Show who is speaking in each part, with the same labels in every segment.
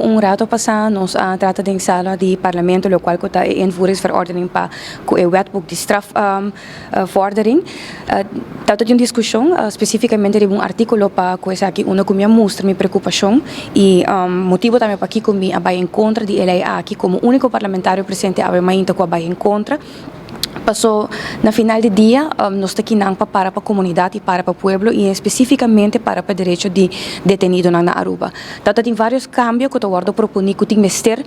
Speaker 1: Un rato pasa nos a trata den sala di Parlamento locual cu ta e invoeringsverordening pa cu e wetboek di strafvordering. Tabata tin un discusion specificamente riba un articulo pa cu esaki unda cu mi a mustra mi preocupacion y motibo tambe pakico mi a bay en contra di e ley aki como unico parlamentario presente awe mainta cu a bay en contra. Paso na final di dia nos ta kinan pa para pa comunidad y para pa pueblo y especificamente para pa derecho di detenidonan na Aruba. Ta tin varios cambio cu ta wordo proponi cu tin mester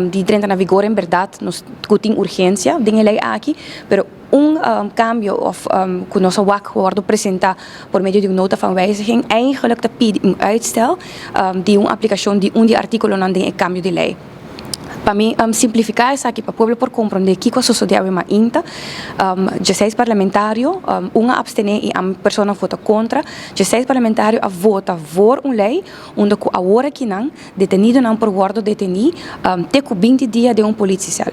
Speaker 1: di drenta na vigor en berdad nos cu tin urgencia den e ley aki, pero un cambio of cu nos a wak wordo presenta por medio di un nota van wijziging eigenlijk ta pidi un uitstel di un aplicacion di un di articulonan den e cambio di ley. Pa mi simplifiká esaki pa pueblo por komprondé kiko a sosodé awe mainta, dieseis parlamentario, un a apstené i ami persona vota kontra, dieseis parlamentario a vota voor un lei unda ku awor akinan detenidonan por wòrdu detení te ku 20 dia den un polisiesèl.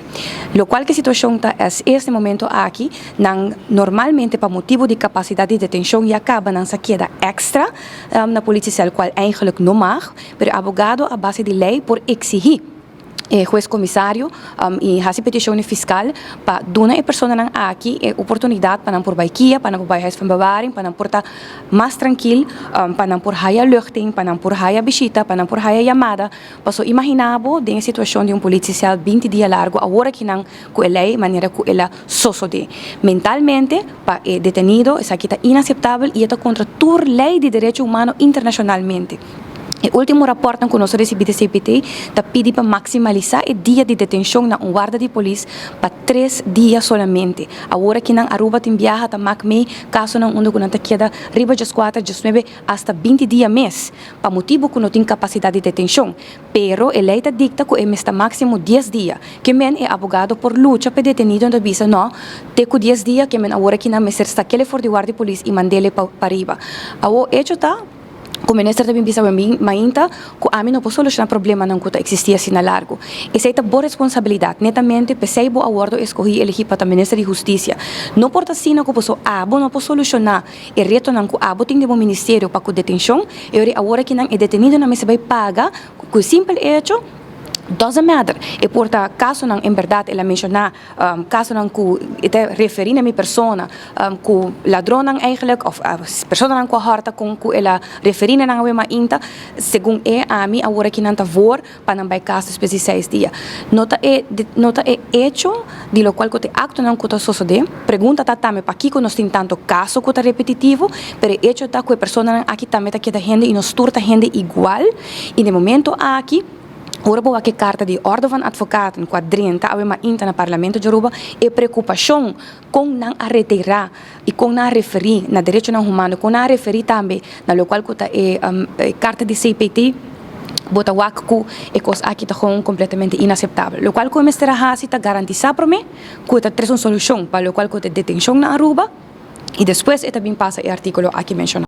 Speaker 1: Lokual ku e situashon ta es es na e momento aki, nan normalmente pa motibu di kapasidat di detenshon ya kaba nan sa keda èkstra na polisiesèl kual eigenlijk no mag, pero e abogado a base di lei por eksihí e hues komisario i hasi petishon na e fiskal pa duna e personanan aki e oportunidat pa nan por bai kia, pa nan por bai huis van bewaring, pa nan por ta mas trankil, pa nan por haya luchting, pa nan por haya bishita, pa nan por haya yamada. Paso imaginá bo den e situashon di un polisiesèl 20 dia largu awor aki nan ku e lei manera ku el a sosodé. Mentalmente pa e detenido esaki ta inaseptabel i e ta kontra tur lei di derecho humano internashonalmente. E último rapòrtnan ku nos a risibí di CPT ta pidi pa maksimalisá e dia di detenshon na un warda di polis pa 3 dia solamente. Awor aki nan Aruba tin biaha ta mak mei kasonan unda ku nan ta keda riba 14, 19 asta 20 dia mes pa motibu ku no tin kapasidat di detenshon. Pero e lei ta dikta ku e mes ta máksimo 10 dia. Ke men e abogado por lucha pa e detenido ta bisa no, te ku 10 dia ke men awor aki nan mester sak'é for di warda di polis i mand'é pa pariba. Awor hecho ta ku minister ta bin bisa mainta ku ami no por solushoná problemanan ku ta eksistí asina largu. Esei ta bo responsabilidat, netamente p'esei bo a wòrdu eskohí elegí pa ta minister di hustisia. No por ta asina ku boso abo no por solushoná e retonan ku abo tin den bo ministerio pa ku detenshon, e ora awor akinan e detenidonan mester bai paga ku e simpel hecho doesn't matter. E por ta kasonan en bèrdat el a menshoná kasonan ku e ta referí na mi persona ku ladronnan eigenlijk òf personanan ku a hòrta kon ku el a referí na nan awe mainta segun e ami awor akinan ta voor pa nan bai kas despues di 6 dia. No ta e hecho di lokual ku ta e aktonan ku ta sosodé. Pregunta ta tambe pakiko nos tin tantu kaso ku ta repetitivo, pero e hecho ta ku e personanan aki tambe ta keda hende i nos tur ta hende igual i den momento aki ora bo wak e karta di Orde van Advocaten ku a drenta awe mainta na Parlamento di Aruba, e preokupashon kon nan a retirá i kon nan a referí na derechonan humano, kon nan a referí tambe na lokual ku ta e karta di CPT, bo ta wak ku e kos aki ta gewoon kompletamente inaseptabel. Lokual ku e mester a hasi ta garantisá promé ku ta trese un solushon pa lokual ku ta detenshon na Aruba i despues e ta bin pasa e artíkulo aki menshoná.